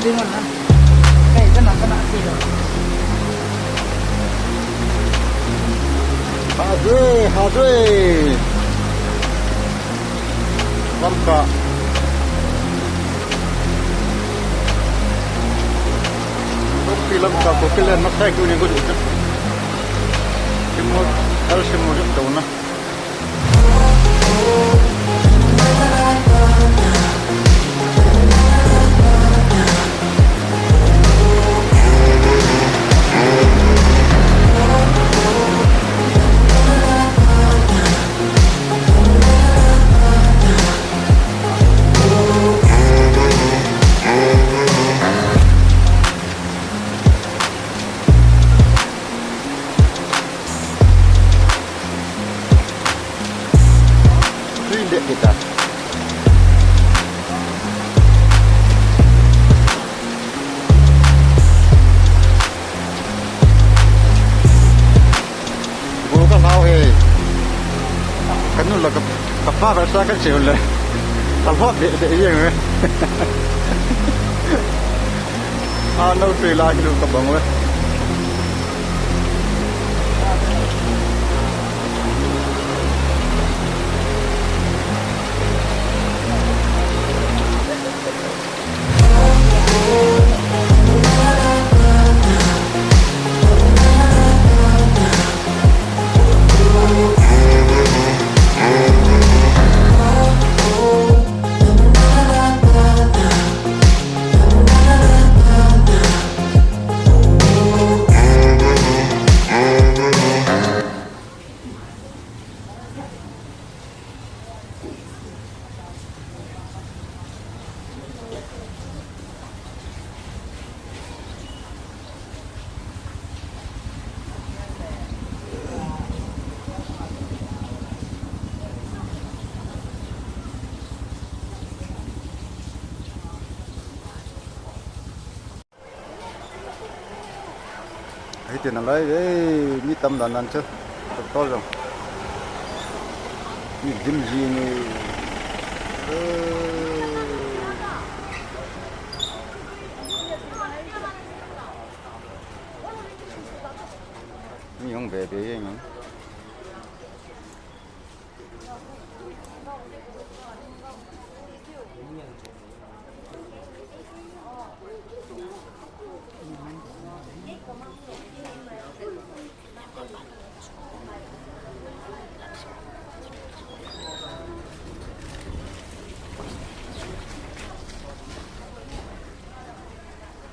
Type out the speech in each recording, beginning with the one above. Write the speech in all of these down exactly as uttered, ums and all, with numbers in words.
Dingon na. Kai, kana, kana, silo. Hajui, hajui. Lamka. Lampi Lamka ko kile na sai ku ni ko. Kimo, al simo jam tau na. Tui deh kita. Go ka lau he. Ka nu la ka, ka pa ka sa ka cheu le. Ka lhop deh deh jeng e. A no tui la ki lu ka bang e. Hiti na lai, eh, mi tam dan dan chu. Doctor jong. Mi gym ji ni. Eh. Mi hung ve ve jeng.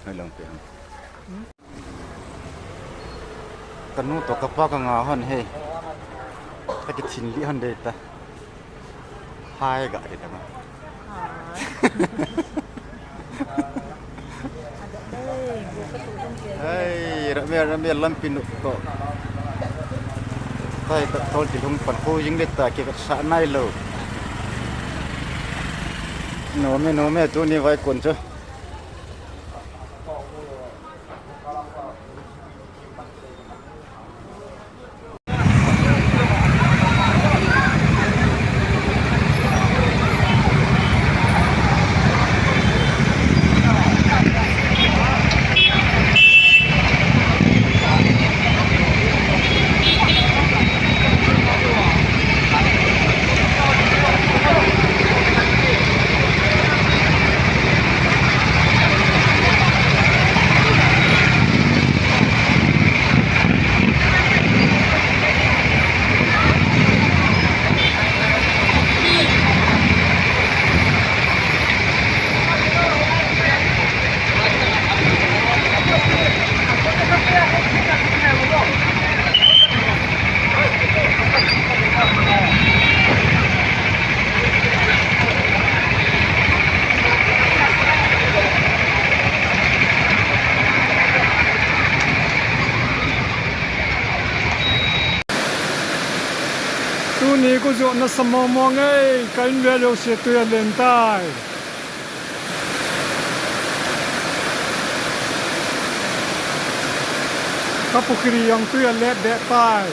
Hai lang pe hang. Ka nu toh ka pa ka ngah hon he. Ka kithin lih hon dei ta. Hai ga dei ta ma. Hai. Hai, rame, rame, lampi nu toh. Hai, ka tol ti lung pan ko jing dei ta, kei ka sa nai lou. Nome, nome, tuni vai kon chu. Tuni ko jo na sa mong mong e, ka in ve lou se tui a len tai. Ka pukhri jong tui a let deh tai.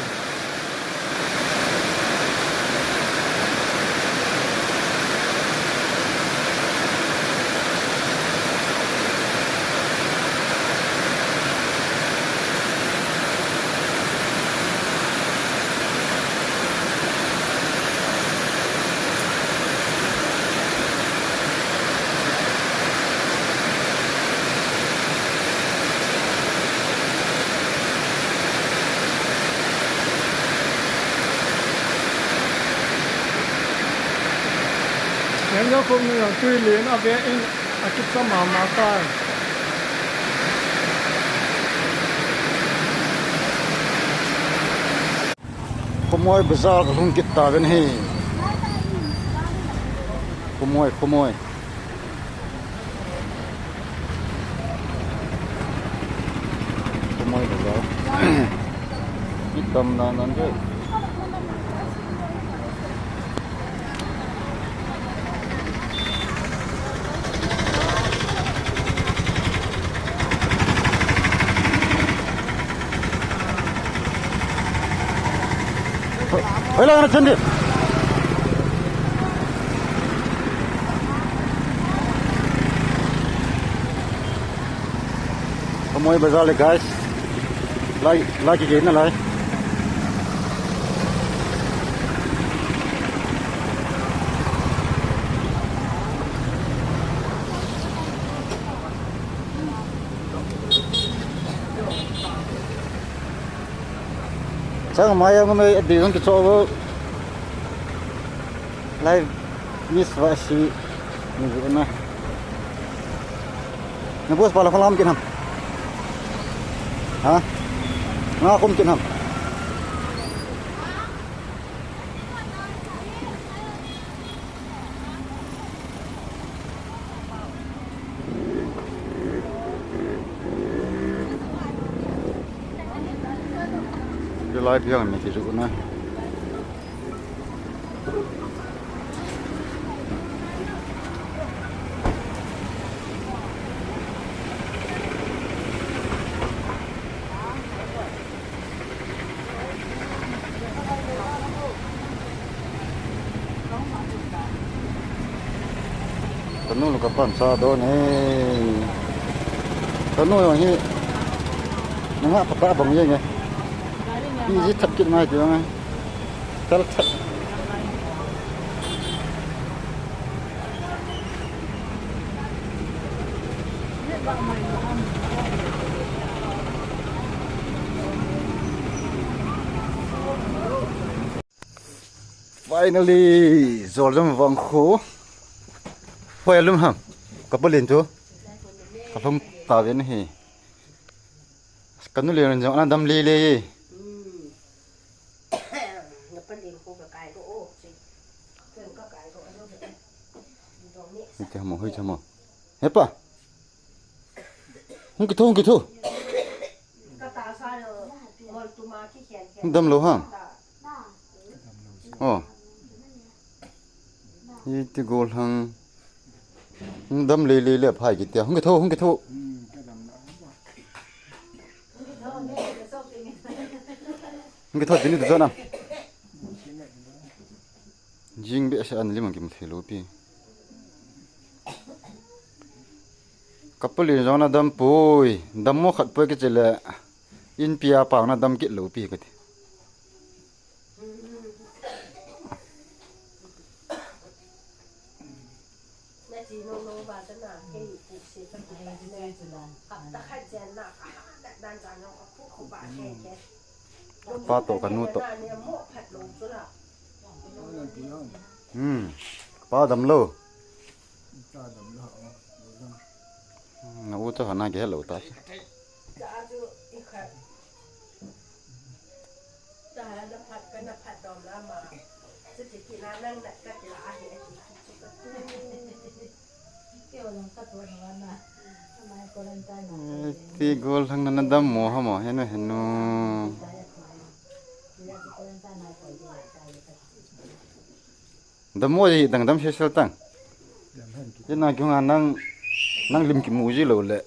Yo, kum ni ang tui len a ve in a kit sa mama tai. Khomoi bazar ka lhung kit ta ven hi. Khomoi, Khomoi. Khomoi bazar. Kit tam dan dan chu. Hoilang na chandi. Khomoi bazar le, guys. Lai, lai kikei na lai. Chang mai ang mai adi ang kicho bo. Live miss va si ni bu na. Na boss pala pala ham kin ham. Ha? Na kum kin ham. Ke lai piang ni ki ju na. Kanu lu kapan sa do ne. Kanu yo hi. Nanga pata bang ye nge. Pi ji thap kit mai ti nge. Tal thap. Finally, Zoldam vang khu. Hoi lum ham. Ka pulin tu. Ka lhung ta ven hi. Kanu le ren jong ana dam le le. Hiti hamo, hoi hamo. Hepa. Hung kitho, hung kitho. Hung dam lou ham. Oh. Hiti gollhang. Hung dam le le le phai kitia. Hung kitho, hung kitho. Hung kitho tini tu jona. Jing be se an lim kimu thei lou pi. Ka pulin jong na dam poi, dam mo khat poi kichi le, inpi a pang na dam kit lou pi kati. Pa to ka nu to. Hmm. Pa dam lou. Na u to hana ke lou ta. Ti gollhang na na dam mo hamo henu henu. Dam mo ji dang dam sel sel tang. Ina kiunga nang, nang lim kimu ji lou le,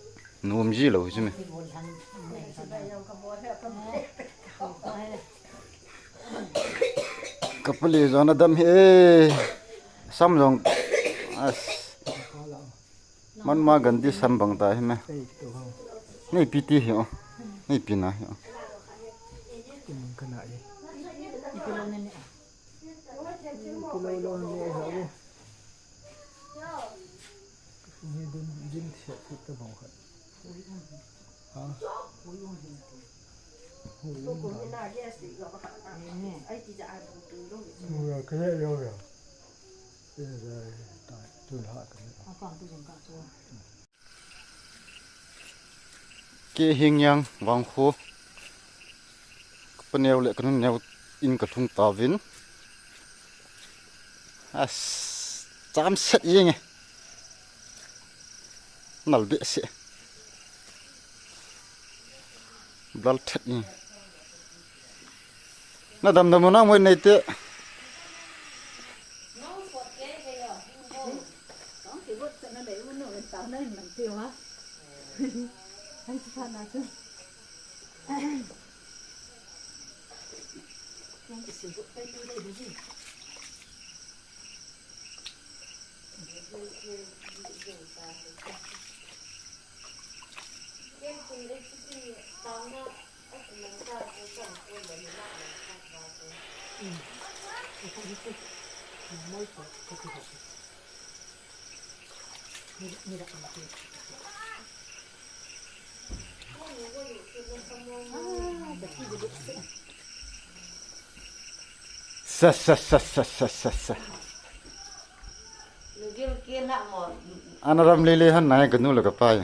nom ji lou ji me. Ka pali jong na dam hi e. Sam jong. As. Man ma gan di sam bang ta hi me. Nei pi ti hi o. Nei pi na hi o. Kei Hingyang vangkho ka paneo le ka nuneo in ka lhung tauvin. As, cham set jeng e. Nal behseh. Blal thet jeng. Na damdam u na mo nei te. Sa, sa, sa, sa, sa, sa, sa. Ana ram lele han nai ka nu le ka pa e.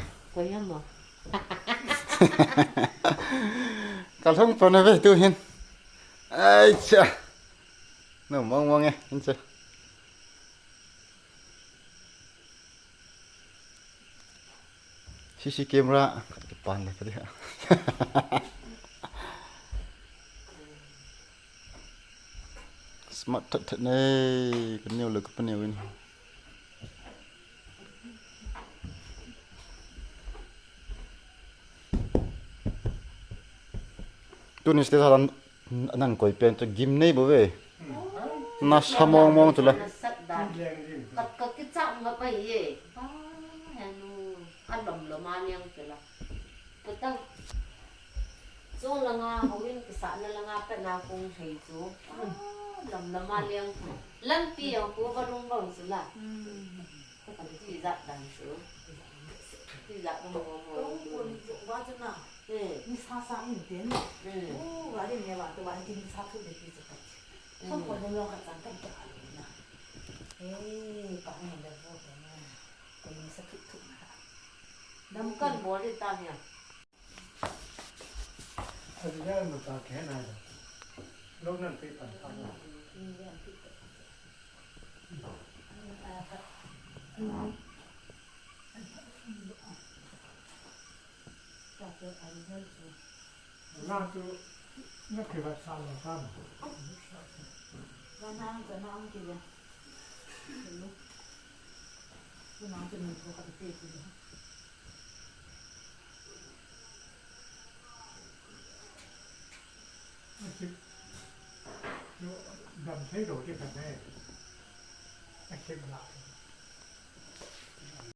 Ka lhung pon ve tu hin. Ai cha. Nu mong mong e, hin cha. C C camera, pan le padi ha. Smart that that nei, ka neo le ka paneo in. Tuni stage halan nan koi pen chu gim nei bo ve. Na sa mong mong chu la. Ka, ka kichak nga pa ye. Ba, henu, a lom lom a niang chu la. Patang. Chung langa, houin kisahna langa, patna kong thei chu. Ah, lam lama liang. Lampi ang ko balung bang chu la. Ti jat dan chu. Ti jat dan mo mo. Kong ko ni chu wa chu na. Eh. Ni sa sa in ten. Eh. Oh, wa ri ne wa to wa ni sa thu de ti chu ka. Som ko dum long ka chang kan ka lo na. Eh, pa ni da bo na. Ko ni sa thu thu na. Dam kan bo ri ta nia. Aji jai ma ta khe na ja. Lou nan pe pan ta na. Na chu, na ke ba sa lo ta na. Ba na, ba na ang ke ja. Ba na chu nun tho ka pe ke ja. Dam thei lo ti khat ne. A thei la.